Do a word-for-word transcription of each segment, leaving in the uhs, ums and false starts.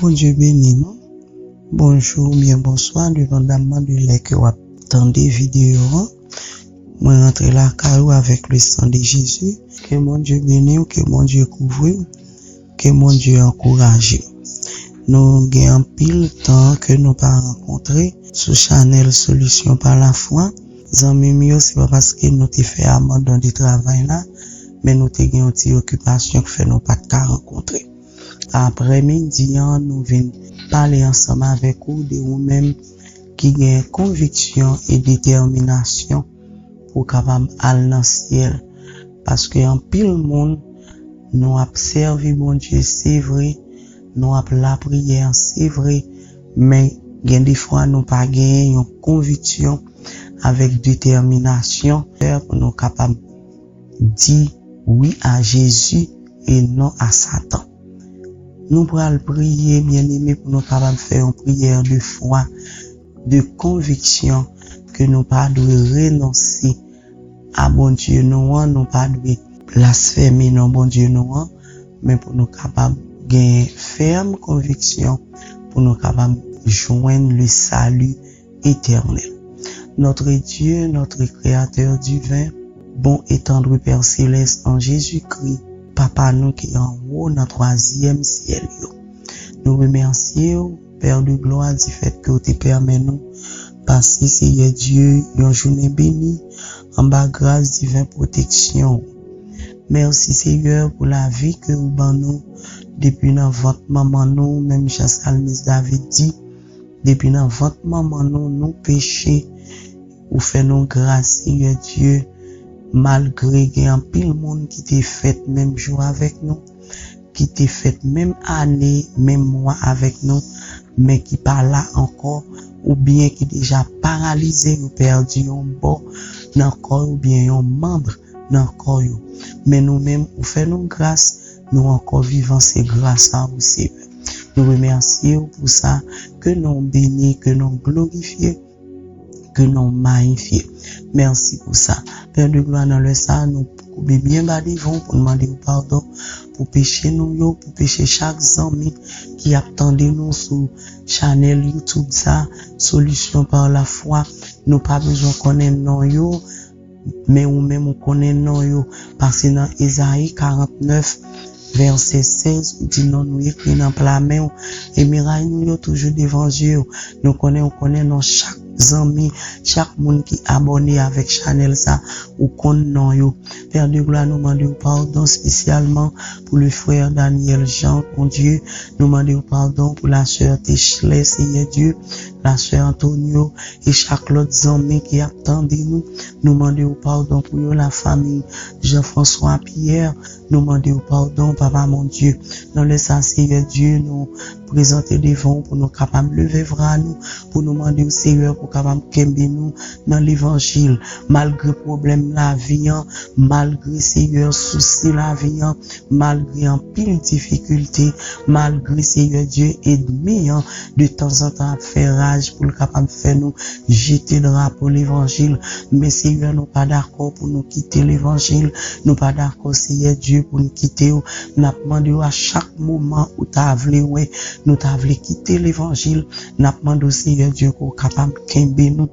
Bondye beni nou. Bonjou oubyen bonswa, depandamman de lè ke w ap tande videyo an. Mwen rantre lakay ou avèk le san de Jezi. Ke Bondye beni w, ke Bondye kouvri w, ke Bondye ankouraje w. Nou gen anpil tan ke nou pa rankontre sou chanèl Solisyon pa Lafwa. Zanmi m yo, se pa paske nou te fè abandon de travay la, men nou te gen yon ti okipasyon k fè nou pa t ka rankontre. Aprè midi an, nou vin pale ansanm avèk ou de ou menm ki gen konviksyon e detèminasyon pou w kapab al nan syèl. Paske anpil moun, nou ap sèvi Bondye, se vre, nou ap lapriyè, se vre, men gen defwa nou pa genyen yon konviksyon avèk detèminasyon pou nou kapab di wi a Jezi e non a Satan. Nou pral priye, byeneme, pou nou kapab fè yon priyè de fwa, de konviksyon ke nou pa dwe renonse a Bondye nou an, nou pa dwe blasfeme non Bondye nou an, men pou nou kapab gen fèm konviksyon, pou nou kapab jwenn le salut éternel. Notre Dieu, notre Créateur divin, bon et tendre Père céleste en Jésus-Christ, Papa nou ki anwo nan twazyèm syèl yo. Nou remèsye w, Père de gloire, di fèt ke w te pèmèt nou pase, Seyè Dye, yon jounen beni anba gras diven pwoteksyon w. Mèsi, Seyè, pou lavi ke w ban nou depi nan vant manman nou, menm jan salmis David di, depi nan vant manman nou, nou peche. Ou fè nou gras, Seyè Dye, malgre gen anpil moun ki te fèt menm jou avèk nou, ki te fèt menm ane, menm mwa avèk nou, men ki pa la ankò, oubyen ki deja paralize, yo pèdi yon bò nan kò yo, oubyen yon manm nan kò yo. Men nou menm, ou fè nou gras, nou ankò vivan, se gras a ou, Seyè. Nou remèsye w pou sa, ke non w beni, ke non w glorifye, ke non w mayifye. Mèsi pou sa. Pè de glwa, nan lè sa, nou koube byen ba devan w pou n mande w padon pou peche nou yo, pou peche chak zanmi ki ap tande nou sou chanèl YouTube sa, Solution par la foi. Nou pa bezwen konnen non yo, men ou menm ou konnen non yo. Pase nan Ezayi karantnèf, vèsè sèz, ou di non nou ekri nan pla men w, e miray nou yo toujou devan zye w. Nou konnen, ou konnen non chak zanmi, chak moun ki abòne avèk chanèl sa, ou konn non yo. Pè de glwa, nou mande w padon espesyalman pou le frè Daniel Jean, Bondye. Nou mande w padon pou la sè Techlè, Seyè Dye, la sè Antonio, e chak lòt zanmi ki ap tande nou. Nou mande w padon pou yo, la famille Jean-François Pierre. Nou mande w padon, Papa Bondye. Nan lè sa, Seyè Dye, nou prezante devan w pou nou kapab leve vra nou, pou nou mande w, Seyè, pou w kapab kenbe nou nan levanjil. Malgre pwoblèm lavi an, malgre, Seyè, sousi lavi an, malgre anpil difikilte, malgre, Seyè Dye, ènmi an de tanzantan ap fè raj pou l kapab fè nou jete drapo levanjil. Men, Seyè, nou pa dakò pou nou kite levanjil. Nou pa dakò, Seyè Dye, pou n kite w. N ap mande w a chak moman ou ta vle wè nou ta vle kite levanjil. N ap mande w, Seyè Dye, pou w kapab kenbe nou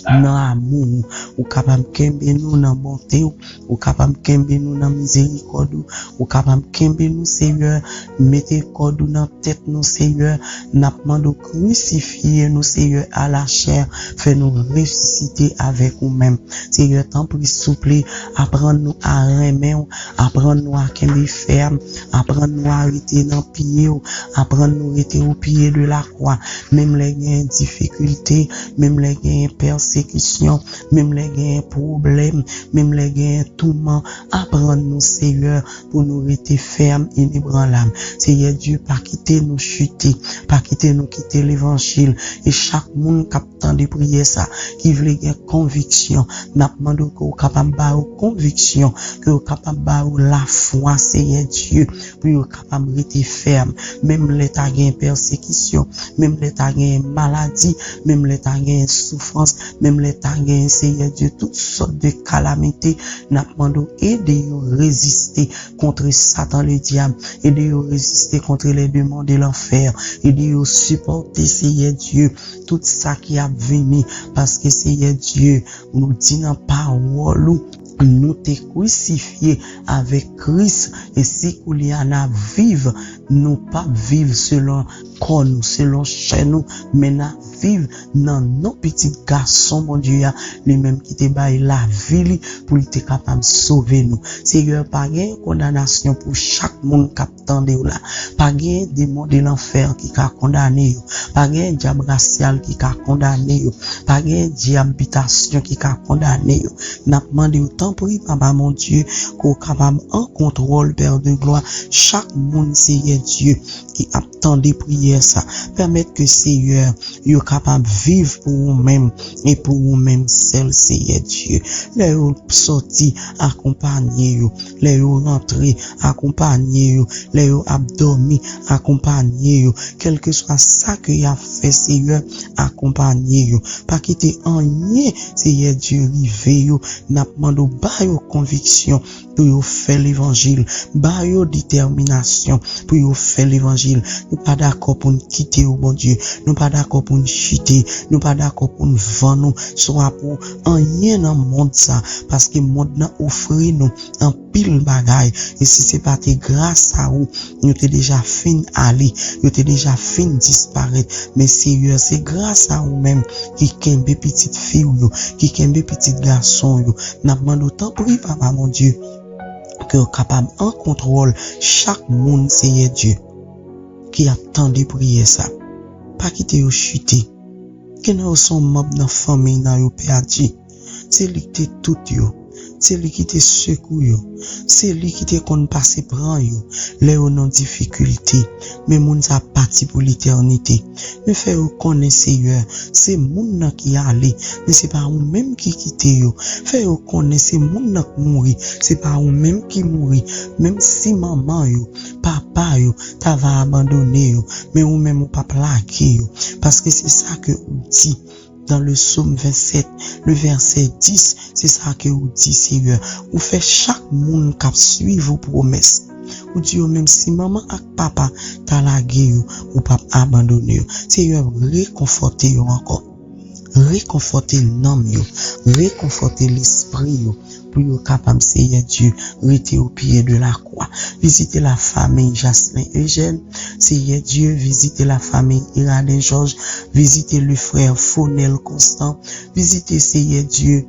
nan amou w, ou kapab kenbe nou nan bonte w, ou kapab kenbe nou nan mizerikòd ou, ou kapab kenbe nou, Seyè, mete kòd ou nan tèt nou, Seyè. N ap mande w krisifye nou, Seyè, a la chè, fè nou resisite avèk ou menm. Seyè, tanpri, souple, aprann nou a renmen w, aprann nou a kenbe fèm, aprann nou a rete nan pye w, aprann nou rete au pied de la croix. Menm lè gen difikilte, menm lè gen pèsekisyon, menm lè gen pwoblèm, menm lè gen touman, aprann nou, Seyè, pou nou rete fèm, inebranlab. Seyè Dye, pa kite nou chite, pa kite nou kite levanjil. E chak moun k ap tande priyè sa, ki vle gen konviksyon, n ap mande w ke w kapab ba yo konviksyon, ke w kapab ba yo lafwa, Seyè Dye, pou yo kapab rete fèm, menm lè ta gen pèsekisyon, menm lè ta gen maladi, menm lè ta gen soufrans, Menm lè ta genyen, Seyè Dye, tout sòt de kalamite, n ap mande w ede yo reziste kont Satan ledyab, ede yo reziste kont les demons de l'enfer, ede yo sipòte, Seyè Dye, tout sa ki ap vini, paske, Seyè Dye, nou di nan pawòl ou, nou te krisifye avèk Kris, e si koulye a n ap viv, nou p ap viv selon kò nou, selon chè nou, men n ap viv nan non Pitit Gason Bondye a, li menm ki te bay lavi li pou li te kapab sove nou. Seyè, pa gen kondanasyon pou chak moun k ap tande w la. Pa gen demon de lanfè ki ka kondane yo. Pa gen dyab rasyal ki ka kondane yo. Pa gen dyab bitasyon ki ka kondane yo. N ap mande w, tanpri, Papa Bondye, ke w kapab an kontwòl, Pè de glwa, chak moun, Seyè Dye, ki ap tande priyè sa. Pèmèt ke, Seyè, yo kapab viv pou ou menm e pou ou menm sèl, Seyè Dye. Lè yo sòti, akonpanye yo. Lè yo rantre, akonpanye yo. Lè yo ap dòmi, akonpanye yo. Kèlkeswa sa ke y ap fè, Seyè, akonpanye yo. Pa kite anyen, Seyè Dye, rive yo. N ap mande w ba yo konviksyon pou yo fè levanjil. Ba yo detèminasyon pou yo fè levanjil. Nou pa dakò pou n kite w, Bondye. Nou pa dakò pou n chite. Nou pa dakò pou n vann ou, swa pou anyen nan mond sa. Paske mond nan ofri nou anpil bagay. E si se pa te gras a ou, yo te deja fin ale, yo te deja fin disparèt. Men Seyè, se gras a ou menm ki kenbe pitit fi w yo, ki kenbe pitit gason w yo. N ap mande w, tanpri, Papa Bondye, ke w kapab an kontwòl chak moun, Seyè Dye, ki ap tande priyè sa. Pa kite yo chite. Gen nan yo se yon manm nan fanmi nan yo pèdi. Se li ki te tout yo. Se li ki te sekou yo. Se li ki te konn pase pran yo lè yo nan difikilte. Men moun sa pati pou letènite. Men fè yo konnen, Seyè, se moun nan ki ale, men se pa ou menm ki kite yo. Fè yo konnen se moun nan k mouri, se pa ou menm ki mouri. Menm si manman yo, papa yo ta va abandone yo, men ou menm ou p ap lage yo. Paske se sa ke ou di dans le psaume vingt-sept, le verset dix, se sa ke ou di, Seyè. Ou fè chak moun k ap swiv ou pwomès. Ou di yo, menm si manman ak papa ta lage yo, ou p ap abandone yo. Seyè, rekonfòte yo ankò. Rekonfòte nanm yo. Rekonfòte lespri yo. Pou yo kapab, Seyè Dye, rete o pye de la kwa. Vizite la famille Jaslin Eugène. Seyè Dye, vizite la famille Iraden Georges. Vizite le frè Fonel Constant. Vizite, Seyè Dye,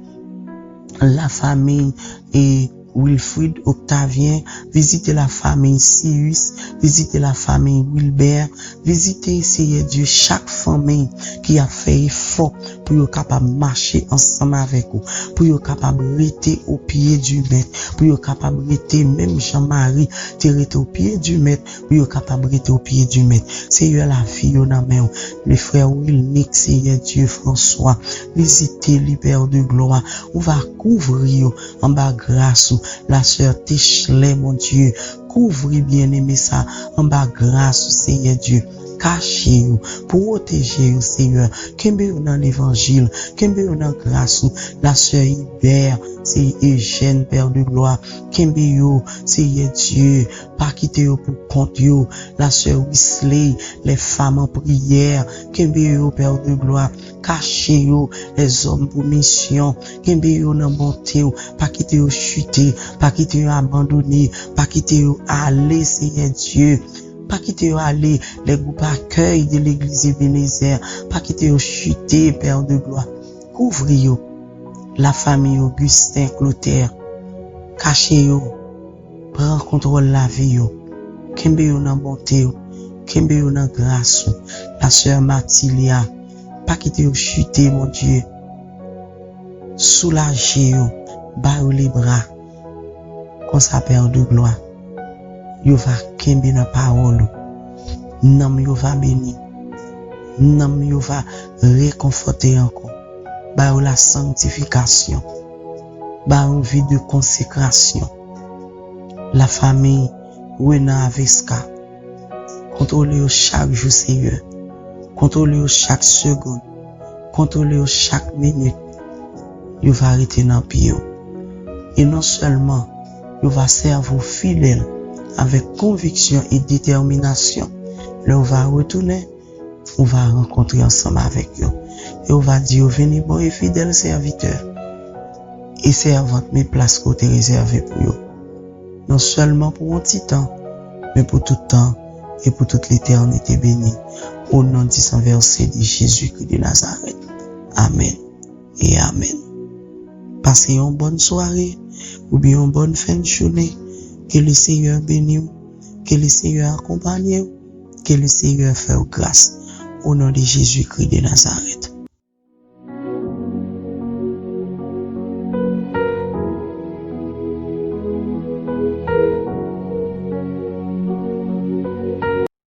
la famille e Wilfrid Octavien. Vizite la famille Cyrus. Vizite la famille Wilbert. Vizite, Seyè Dye, chak fanmi ki ap fè efò pou yo kapab mache ansanm avèk ou, pou yo kapab rete o pye di Mèt, pou yo kapab rete menm jan Mari te rete o pye di Mèt, pou yo kapab rete o pye di Mèt. Seyè, lavi yo nan men w. Le frè Wilnick, Seyè Dye, François, vizite li, Pè de glwa. Ou va kouvri yo anba gras ou. La sè Techlè, Bondye, kouvri byeneme sa anba gras ou, Seyè Dye. Kache yo, pwoteje yo, Seyè. Kenbe yo nan levanjil, kenbe yo nan gras ou. La sè Ibè, se Ejèn, Pè de glwa, kenbe yo, Seyè Dye. Pa kite yo pou kont yo. La sè Wisley, les femmes en prière, kenbe yo, Pè de glwa. Kache yo, les hommes pour mission, kenbe yo nan bonte w. Pa kite yo chite, pa kite yo abandone, pa kite yo ale, Seyè Dye. Pa kite yo ale, les groupes accueil de l'église Ebenezer, pa kite yo chite, Pè de glwa. Kouvri yo. La famille Augustin Clotaire, kache yo. Pran kontwòl lavi yo. Kenbe yo nan bonte w. Kenbe yo nan gras ou. La sè Matilia, pa kite yo chite, Bondye. Soulaje yo. Ba yo lebra. Konsa, Pè de glwa, yo va kenbe nan pawòl ou. Nanm yo va beni. Nanm yo va rekonfòte ankò. Ba yo la sanktifikasyon. Ba yo yon vi de konsekrasyon. La famille Renan Avesca, kontwole yo chak jou, Seyè. Kontwole yo chak segonn. kontwole w chak minit. Yo va rete nan pye w. E non sèlman yo va sèvi w fidèl avèk konviksyon e detèminasyon. Lè w va retounen, ou va rankontre ansanm avèk yo. E ou va di yo, vini bon e fidèl sèvitè e sèvant, men plas ke w te rezève pou yo. Non sèlman pou yon ti tan, men pou tout tan e pou tout letènite beni. O non di san vèse de Jezikri de Nazarèt. Amèn e amèn. Pase yon bòn sware oubyen yon bòn fen de jounen. Ke le Seyè beni w. Ke le Seyè akonpanye w. Ke le Seyè fè w gras. O non de Jezikri de Nazarèt.